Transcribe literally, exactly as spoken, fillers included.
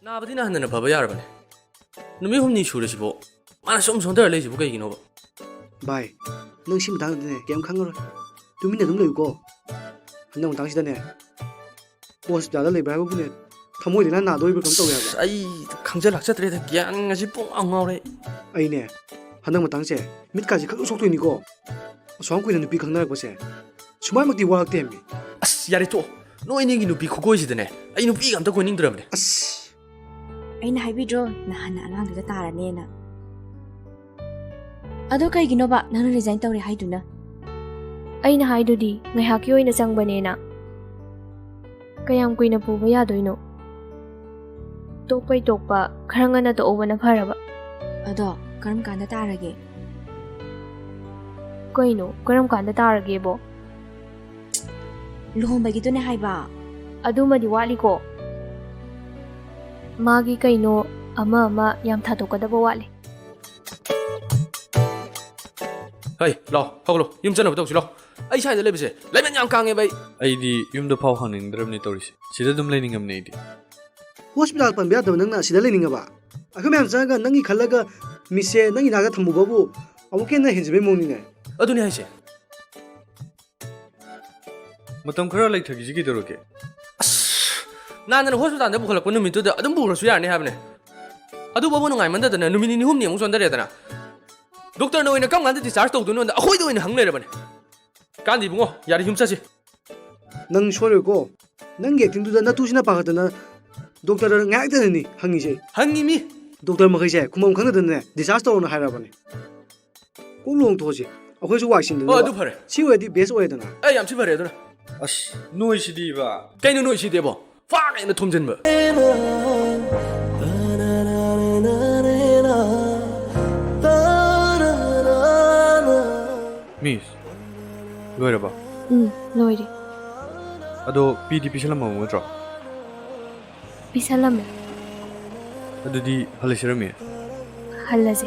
ꯅꯥꯕꯗꯤ ꯅꯥꯍꯟꯗꯅ ꯐꯕ ꯌꯥꯔꯕꯅꯦ꯫ ꯅꯨꯃꯤꯠ ꯍꯨꯝꯅꯤ ꯁꯨꯔꯁꯤꯕꯣ ꯃꯥꯅ ꯁꯨꯝ ꯁꯣꯟꯊꯔ ꯂꯩꯁꯤꯕꯣ ꯀꯩꯒꯤꯅꯣꯕ? ꯚꯥꯏ, ꯅꯪ ꯁꯤ ꯃꯇꯥꯡꯗꯅꯦ ꯀꯩꯝ ꯈꯪꯉꯔꯣꯏ꯫ ꯇꯨꯃꯤꯟꯅ ꯑꯗꯨꯝ ꯂꯩꯌꯨꯀꯣ꯫ ꯍꯟꯗꯛ ꯃꯇꯥꯡꯁꯤꯗꯅꯦ ꯍꯣꯁꯄꯤꯇꯥꯜꯗ ꯂꯩꯕ ꯍꯥꯏꯕꯕꯨꯅꯦ ꯊꯃꯣꯏ ꯂꯥꯏꯅꯥ ꯅꯥꯗꯣꯔꯤꯕ꯭ꯔꯥ ꯀꯩꯅꯣꯝ ꯇꯧꯔꯦ ꯍꯥꯏꯕ꯫ ꯑꯩ ꯈꯪꯖ ꯂꯥꯛꯆꯗ꯭ꯔꯦꯗ, ꯒ꯭ꯌꯥꯟ ꯉꯁꯤ ꯄꯨꯡ ꯉꯥꯎ ꯉꯥꯎꯔꯦ꯫ ꯑꯩꯅꯦ ꯍꯟꯗꯛ ꯃꯇꯥꯡꯁꯦ ꯃꯤꯠꯀꯥꯁꯦ ꯈꯪ ꯁꯣꯛꯇꯣꯏꯅꯤꯀꯣ꯫ ꯑꯁꯨꯛ ꯌꯥꯝ ꯀꯨꯏꯅ ꯅꯨꯄꯤ ꯈꯪꯅꯔꯛꯄꯁꯦ ꯁꯨꯃꯥꯏꯃꯛꯇꯤ ꯋꯥꯔꯛꯇꯦ ꯍꯥꯏꯕꯅꯤ꯫ ꯑꯁ ꯌꯥꯔꯦ ꯇꯣꯛꯑꯣ, ꯅꯣꯏ ꯑꯅꯤꯒꯤ ꯅꯨꯄꯤ ꯈꯨꯀꯣꯏꯁꯤꯗꯅꯦ ꯑꯩ ꯅꯨꯄꯤꯒ ꯑꯝꯇ ꯀꯣꯏꯅꯤꯡꯗ꯭ꯔꯕꯅꯦ꯫ ꯑꯁ꯫ ꯑꯩꯅ ꯍꯥꯏꯕꯤꯗ꯭ꯔꯣ ꯅꯍꯥꯟꯅ ꯑꯉꯥꯡꯗꯨꯗ ꯇꯥꯔꯅꯦꯅ? ꯑꯗꯣ ꯀꯩꯒꯤꯅꯣꯕ ꯅꯪꯅ ꯔꯤꯖꯥꯏꯟ ꯇꯧꯔꯦ ꯍꯥꯏꯗꯨꯅ? ꯑꯩꯅ ꯍꯥꯏꯗꯨꯗꯤ ꯉꯥꯏꯍꯥꯛꯀꯤ ꯑꯣꯏꯅ ꯆꯪꯕꯅꯦꯅ꯫ ꯀꯌꯥꯝ ꯀꯨꯏꯅ ꯄꯨꯕ ꯌꯥꯗꯣꯏꯅꯣ? ꯇꯣꯛꯄꯩ ꯇꯣꯛꯄ, ꯈꯔ ꯉꯟꯅ ꯇꯣꯛꯍꯧꯕꯅ ꯐꯔꯕ꯫ ꯑꯗꯣ ꯀꯔꯝ ꯀꯥꯟꯗ ꯇꯥꯔꯒꯦ? ꯀꯩꯅꯣ ꯀꯔꯝ ꯀꯥꯟꯗ ꯇꯥꯔꯒꯦꯕꯣ? ꯂꯨꯍꯣꯡꯕꯒꯤꯗꯨꯅꯦ ꯍꯥꯏꯕ꯫ ꯑꯗꯨꯃꯗꯤ ꯋꯥꯠꯂꯤꯀꯣ꯫ ꯃꯥꯒꯤ ꯀꯩꯅꯣ ꯑꯃ ꯑꯃ ꯌꯥꯝ ꯊꯥꯗꯣꯛꯀꯗꯕ ꯋꯥꯠꯂꯤ꯫ ꯍꯩ, ꯂꯥꯎ, ꯍꯧꯒꯠꯂꯣ, ꯌꯨꯝ ꯆꯠꯅꯕ ꯇꯧꯁꯤ, ꯂꯥꯎ꯫ ꯑꯩ ꯁ꯭ꯋꯥꯏꯗ ꯂꯩꯕꯁꯦ ꯂꯩꯃꯟ ꯌꯥꯝ ꯀꯥꯡꯉꯦꯕ ꯑꯩ꯫ ꯑꯩꯗꯤ ꯌꯨꯝꯗ ꯐꯥꯎ ꯍꯟꯅꯤꯡꯗ꯭ꯔꯕꯅꯤ ꯇꯧꯔꯤꯁꯦ꯫ ꯁꯤꯗ ꯑꯗꯨꯝ ꯂꯩꯅꯤꯡꯉꯕꯅꯤ ꯑꯩꯗꯤ꯫ ꯍꯣꯁꯄꯤꯇꯥꯜ ꯄꯟꯕ ꯌꯥꯗꯕ ꯅꯪꯅ ꯁꯤꯗ ꯂꯩꯅꯤꯡꯉꯕ? ꯑꯩꯈꯣꯏ ꯃꯌꯥꯝ ꯆꯪꯉꯒ ꯅꯪꯒꯤ ꯈꯜꯂꯒ ꯃꯤꯁꯁꯦ ꯅꯪꯒꯤ ꯅꯥꯛꯇ ꯊꯝꯃꯨꯕꯕꯨ ꯑꯃꯨꯛꯀ ꯍꯦꯟꯅ ꯍꯦꯟꯖꯤꯟꯕꯩ ꯃꯑꯣꯡꯅꯤꯅꯦ꯫ ꯑꯗꯨꯅꯤ ꯍꯥꯏꯁꯦ꯫ ꯃꯇꯝ ꯈꯔ ꯂꯩꯊꯈꯤꯁꯤ ꯀꯩꯗꯧꯔꯒꯦ? ꯅꯍꯥꯟꯅ ꯍꯣꯁꯄꯤꯇꯥꯜꯗ ꯄꯨꯈꯠꯂꯛꯄ ꯅꯨꯃꯤꯠꯇꯨꯗ ꯑꯗꯨꯝ ꯄꯨꯈ꯭ꯔꯁꯨ ꯌꯥꯔꯅꯤ ꯍꯥꯏꯕꯅꯦ꯫ ꯑꯗꯨꯐꯥꯎꯕ ꯅꯨꯡꯉꯥꯏꯃꯟꯗꯗꯅ ꯅꯨꯃꯤꯠ ꯅꯤꯅꯤ ꯍꯨꯝꯅꯤꯃꯨꯛ ꯆꯣꯟꯊꯔꯦꯗꯅ꯫ ꯗꯣꯛꯇꯔꯅ ꯑꯣꯏꯅ ꯀꯔꯝ ꯀꯥꯟꯗ ꯗꯤꯁꯆꯥꯔꯖ ꯇꯧꯗꯣꯏꯅꯣꯗ ꯑꯩꯈꯣꯏꯗ ꯑꯣꯏꯅ ꯍꯪ ꯂꯩꯔꯕꯅꯦ꯫ ꯀꯥꯟꯗꯦ ꯏꯕꯨꯡꯉꯣ, ꯌꯥꯔꯦ, ꯌꯨꯝ ꯆꯠꯁꯤ꯫ ꯅꯪ ꯁꯣꯏꯔꯣꯏꯀꯣ꯫ ꯅꯪꯒꯤ ꯑꯦꯛꯇꯤꯡꯗꯨꯗ ꯅꯇꯨꯁꯤꯅ ꯄꯥꯈꯠꯇꯅ ꯗꯣꯛꯇꯔꯗ ꯉꯥꯏꯍꯥꯛꯇꯅꯅꯤ ꯍꯪꯉꯤꯁꯦ꯫ ꯍꯪꯉꯤꯃꯤ꯫ ꯗꯣꯛꯇꯔ ꯃꯈꯩꯁꯦ ꯈꯨꯝꯐꯝ ꯈꯪꯗꯗꯅꯅꯦ ꯗꯤꯁꯆꯥꯔꯖ ꯇꯧꯔꯣꯅ ꯍꯥꯏꯔꯕꯅꯦ꯫ ꯀꯣꯛ ꯂꯨꯍꯣꯡꯊꯣꯛꯑꯁꯤ, ꯑꯩꯈꯣꯏꯁꯨ ꯋꯥꯏ ꯁꯤꯟꯗꯅ꯫ ꯑꯣ, ꯑꯗꯨ ꯐꯔꯦ꯫ ꯁꯤ ꯑꯣꯏꯔꯗꯤ ꯕꯦꯁ ꯑꯣꯏꯔꯦꯗꯅ꯫ ꯑꯦ, ꯌꯥꯝ ꯊꯤ ꯐꯔꯦ ꯑꯗꯨꯅ꯫ ꯑꯁ, ꯅꯣꯏꯁꯤꯗꯤꯕ꯫ ꯀꯩꯅꯣ ꯅꯣꯏꯁꯤꯗꯤꯕꯣ? ꯐꯥꯛ ꯍꯦꯛꯇ ꯊꯣꯝꯖꯤꯟꯕ꯫ ꯃꯤꯁ, ꯂꯣꯏꯔꯕ? ꯎꯝ, ꯂꯣꯏꯔꯦ꯫ ꯑꯗꯣ ꯄꯤꯗꯤ ꯄꯤꯁꯜꯂꯝꯃꯕ ꯅꯠꯇ꯭ꯔꯣ? ꯄꯤꯁꯜꯂꯝꯃꯦ꯫ ꯑꯗꯨꯗꯤ ꯍꯜꯂꯁꯤꯔ ꯃꯤꯁ? ꯍꯜꯂꯁꯦ꯫